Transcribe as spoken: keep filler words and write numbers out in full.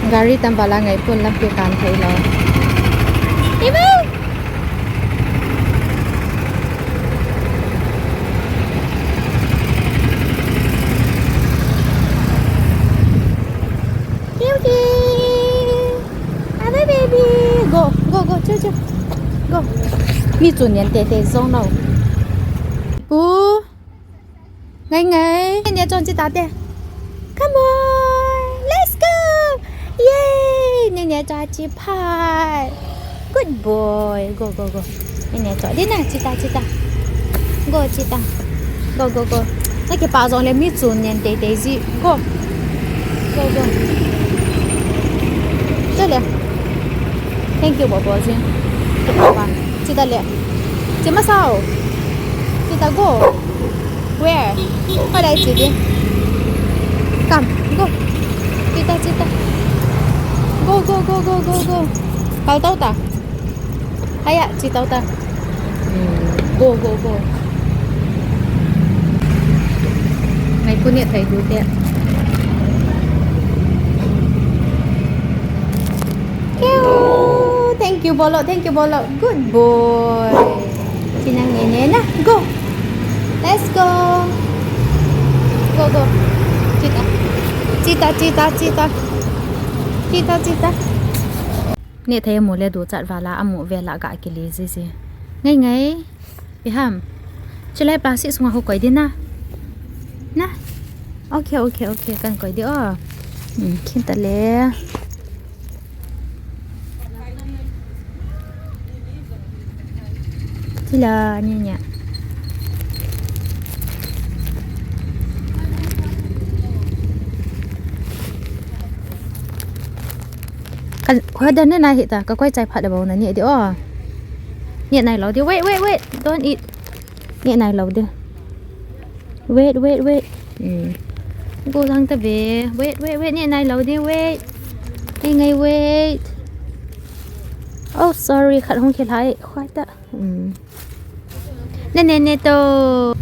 Gari tam vala ngai pon lampi kan thei lou. Ibu! Kiu kiu! Ave baby! Go, go, go, chu, chu. Go. Mi chu nian te te zong no. Pu. Ngai ngai. Nene chon chi ta te. Come on. Let's go. Yay. Nene chon chi phai. Good boy. Go, go, go. Nene chon. Dina chi ta, chi ta. Go, chi ta. Go, go, go. Na ke pa zong le mi chu nen tei tei zi. Go. Go, go. Chale. Thank you, Bobo zi. Chi ta le. Chi ma sao. Chi ta go. Where? Koi lai chi di. Come, go. Chi ta, chi ta. Go, go, go, go, go, go. Kau tau ta. Aya, chi tau ta. Hmm, go, go, go. Ngai pu ne thai du te. Kiu. Thank you, Bolo. Thank you, Bolo. Good boy. Chi nang ne ne na. Go. Let's go. Go, go. Chi ta. Chi ta, chi ta, chi ta. Chi ta, chi ta. Ne thei amu le du chat vala amu vela ga kili zi zi. Ngai ngai. Pi ham. Chulai plastic sunga ho koi di na. Na. Okay, okay, okay. Kan koi di o. Hmm, khin ta le. Sila ni nya. Kan, koi dan ne nai hita, ka koi chai phat da bou na ni di o. Ni nai lou di. Wait, wait, wait. Don't eat. Ni nai lou di. Wait, wait, wait. Hmm. Go lang ta ve. Wait, wait, wait. Ni nai lou di. Wait. Ngai ngai wait. Oh, sorry. Khat hong khilai. Khoi ta. Hmm. Ne, ne, ne to.